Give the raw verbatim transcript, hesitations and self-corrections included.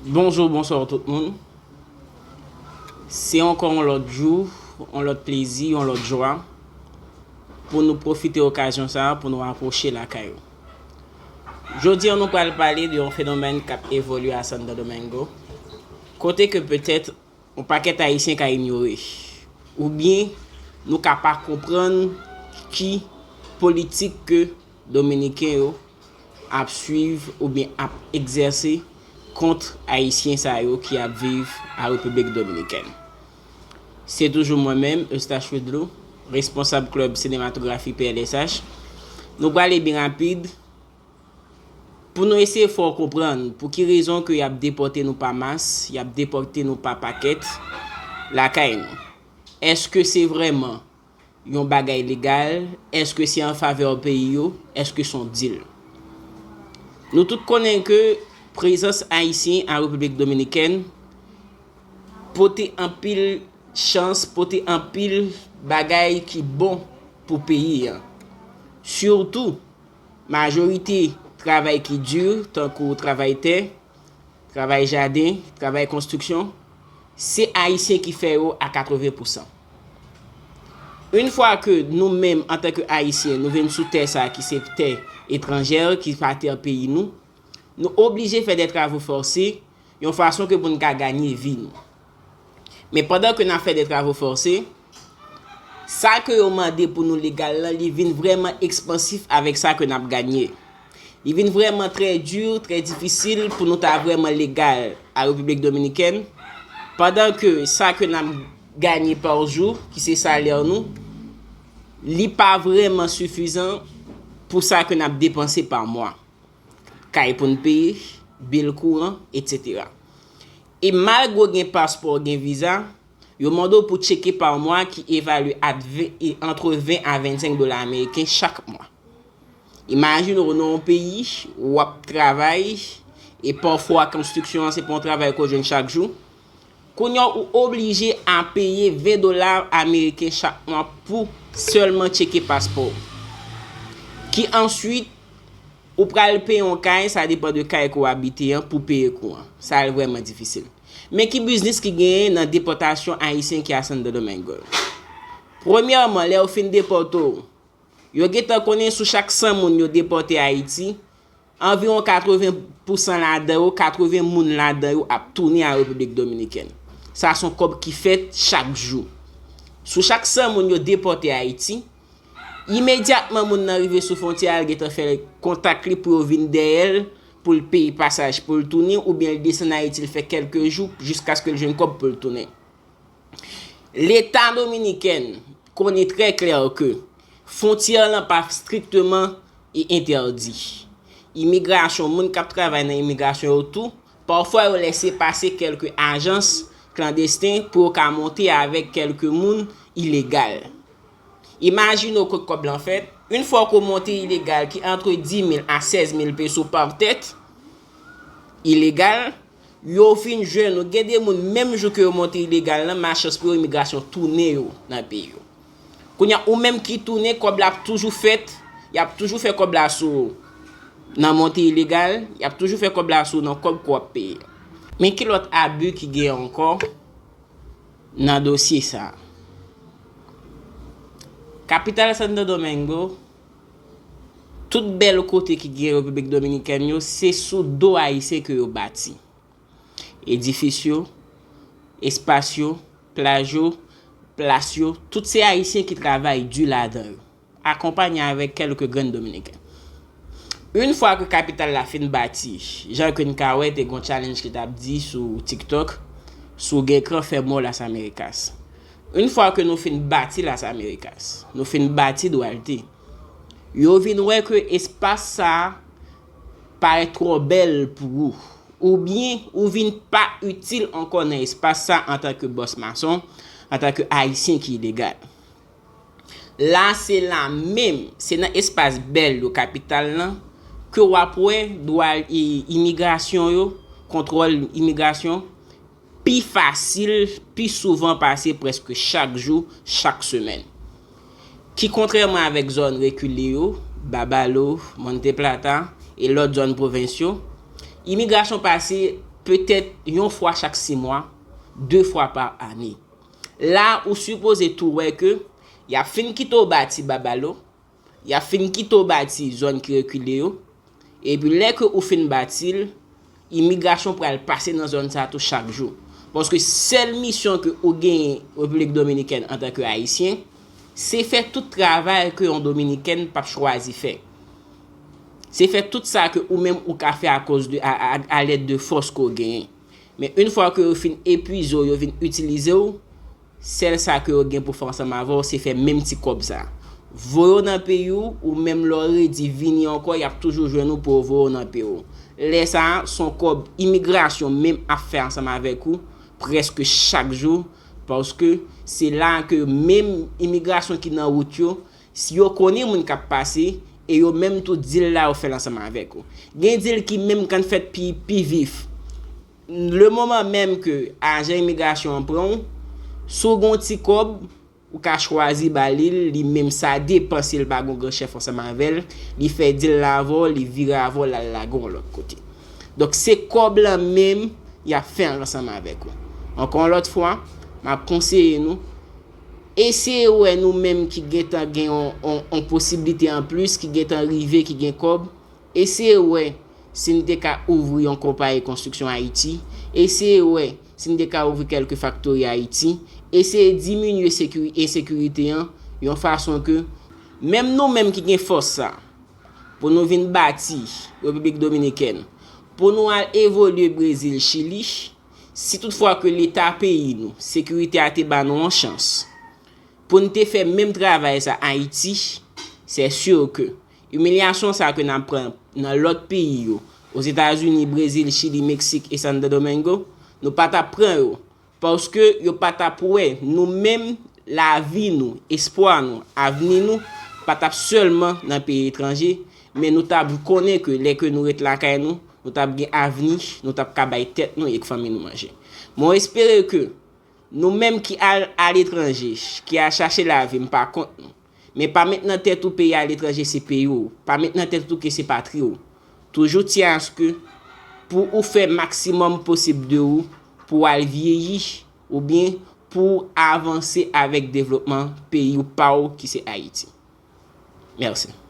Bonjou, bonswa tout moun. Se ankò yon lòt jou, yon lòt plezi, yon lòt jwa pou nou pwofite okazyon sa a pou nou rapwoche lakay ou. Jodi a, nou pral pale de yon fenomèn k ap evolye a Santo Domingo, kote ke petèt yon pakèt Ayisyen ka inyore, oubyen nou ka pa konprann ki politik ke Dominiken yo ap swiv oubyen ap egzèse kont Ayisyen sa yo ki ap viv a Repiblik Dominikèn. Se toujou mwen menm, Eustache Widlou, responsab klèb sinematografi P L S H. Nou prale byen rapid pou nou eseye fè w konprann pou ki rezon ke y ap depòte nou pa mas, y ap depòte nou pa pakèt lakay nou. Èske se vrèman yon bagay legal? Èske se an favè peyi yo? Èske se yon dil? Nou tout konnen ke prezans Ayisyen an Repiblik Dominikèn pote anpil chans, pote anpil bagay ki bon pou peyi an. Sitou, majorite travay ki di, tankou travay tè, travay jaden, travay konstriksyon, se Ayisyen ki fè yo a katreven pousan. Yon fwa ke nou menm, antanke Ayisyen, nou vin sou tè sa a ki se tè etranjè, ki pa tè peyi nou, nou oblije fè de travo fòse, yon fason ke pou n ka ganye vi nou. Men pandan ke n ap fè de travo fòse, sa ke yo mande pou nou legal lan, li vin vrèman ekspansif avèk sa ke n ap ganye. Li vin vrèman trè di, trè difisil pou nou ta vrèman legal a Repiblik Dominikèn, pandan ke sa ke n ap ganye pa jou, ki se salè nou, li pa vrèman sifizan pou sa ke n ap depanse pa mwa. Kay pou n peye, bil kouran, etsetera. E malgre w gen paspò, gen viza, yo mande w pou tcheke pa mwa ki evalye at ven, e antre ven a vennsenk dola ameriken chak mwa. Imajine w nan yon peyi, w ap travay, e pafwa konstriksyon an se pa yon travay ke w jwenn chak jou. Kounye a ou oblije a peye ven dola ameriken chak mwa pou sèlman tcheke paspò w. Ki answit, ou pral peye yon kay, sa depann de kay ke w abite an, pou peye kouran. Sa vrèman difisil. Men ki biznis ki genyen nan depòtasyon Ayisyen ki a Santo Domingo yo? Premyèman, lè yo fin depòte w, yo gentan konnen sou chak san moun yo depòte Ayiti, anviwon katreven pousan ladan yo, katreven moun ladan yo ap tounen a Repiblik Dominikèn. Sa se yon kòb ki fèt chak jou. Sou chak san moun yo depòte Ayiti, imedyatman moun nan rive sou fwontyè a, l gentan fè kontak li pou yo vin dèyè l, pou l peye pasaj pou l tounen, oubyen l desann Ayiti, l fè kèlke jou jiskaske l jwenn kòb pou l tounen. Leta dominiken konnen trè klè ke fwontyè lan pa strikteman e entèdi. Imigrasyon, moun k ap travay nan imigrasyon yo tou, pafwa yo lèse pase kèlke ajans klandesten pou yo ka monte avèk kèlke moun ilegal. Imajine w kot kòb lan fèt. Yon fwa ke w monte ilegal ki antre dis mil a sèz mil peso pa tèt, ilegal, yo vin jwenn ou. Gen de moun, menm jou ke yo monte ilegal lan, malchans pou yo, imigrasyon tounen yo nan peyi yo. Kounye a, ou menm ki tounen, kòb la ap toujou fèt, y ap toujou fè kòb la sou ou nan monte ilegal, y ap toujou fè kòb la sou ou nan kòb ke w ap peye. Men ki lòt abi ki gen ankò nan dosye sa a? Kapital Santo Domingo, tout bèl kote ki gen Repiblik Dominikèn yo, se sou do Ayisyen ke yo bati. Edifis yo, espas yo, plaj yo, plas yo, tout se Ayisyen ki travay di ladan yo, akonpanye avèk kèlke grenn Dominiken. Yon fwa ke kapital la fin bati, jan ke n ka wè, te gon challenge ki t ap di sou TikTok, si w gen kran, fè mò Las Americas. Yon fwa ke nou fin bati Las Americas, nou fin bati Duarte, yo vin wè ke espas sa a parèt twò bèl pou ou, oubyen ou vin pa itil ankò nan espas sa antanke bòs mason, antanke Ayisyen ki ilegal. La, se la menm, se nan espas bèl yo, kapital lan, ke w ap wè dwa, e, imigrasyon yo, kontwòl imigrasyon, pi fasil, pi souvan pase prèske chak jou, chak semèn. Ki kontrèman avèk zòn rekile yo, Babalou, Monte Plata, e lòt zòn pwovens yo, imigrasyon pase petèt yon fwa chak sis mwa, de fwa pa ane. La, ou sipoze tou wè ke y ap fin kite w bati Babalo, y ap fin kite w bati zòn ki rekile yo, epi lè ke ou fin bati l, imigrasyon pral pase nan zòn sa tou chak jou. Paske sèl misyon ke ou genyen Repiblik Dominikèn antanke Ayisyen, se fè tout travay ke yon Dominikèn p ap chwazi fè. Se fè tout sa ke ou menm ou ka fè akoz de, a, a, a lèd de fòs ke w genyen. Men yon fwa ke yo fin epuize w, yo fin itilize w, sèl sa ke yo gen pou fè ansanm avè w, se fè menm ti kòb sa. Voye w nan peyi w, ou menm lè w redi vini ankò, y ap toujou jwenn ou pou yo voye w nan peyi w. Lè sa a, se yon kòb imigrasyon menm ap fè ansanm avèk ou, prèske chak jou, paske se la ke menm imigrasyon ki nan wout yo, si yo konnen moun k ap pase, e yo menm tou dil la yo fè l ansanm avèk ou. Gen dil ki menm kan fèt pi, pi vif. Le moman menm ke ajan imigrasyon an pran w, si w gen yon ti kòb, ou ka chwazi ba li l, li menm sa depan si l pa gen yon gran chèf ansanm avè l, li fè dil la avè w, li vire avè w, l al lage w yon lòt kote. Donk, se kòb lan menm y ap fè ansanm avèk ou. Ankò yon lòt fwa, m ap konseye nou, eseye wè nou menm ki gentan gen yon, yon, yon posiblite anplis, ki gentan rive, ki gen kòb, eseye wè si n te ka ouvri yon konpayi konstriksyon Ayiti, eseye wè si n te ka ouvri kèlke faktori Ayiti, eseye diminye sekiri-, ensekirite an yon fason ke menm nou menm ki gen fòs sa, pou nou vin bati Repiblik Dominikèn, pou nou al evolye Brezil, Chili, si toutfwa ke Leta peyi nou, sekirite a te ba nou yon chans, pou n te fè menm travay sa Ayiti, se si ke imilyasyon sa ke n ap pran nan lòt peyi yo, Ozetazini, Brezil, Chili, Meksik e Santo Domingo, nou pa t ap pran yo, paske yo pa t ap wè nou menm, lavi nou, espwa nou, avni nou, pa t ap sèlman nan peyi etranje, men nou t ap konnen ke lè ke nou ret lakay nou, nou t ap gen avni, nou t ap ka bay tèt nou ek fanmi nou manje. Mwen espere ke nou menm ki al aletranje, ki al chache lavi, m pa kont nou. Men pa met nan tèt ou peyi aletranje se peyi w. Pa met nan tèt ou ke se patri w. Toujou tyen aske pou ou fè maksimòm posib de ou pou w al vyeyi oubyen pou w avanse avèk devlopman peyi w pa w ki se Ayiti. Mèsi.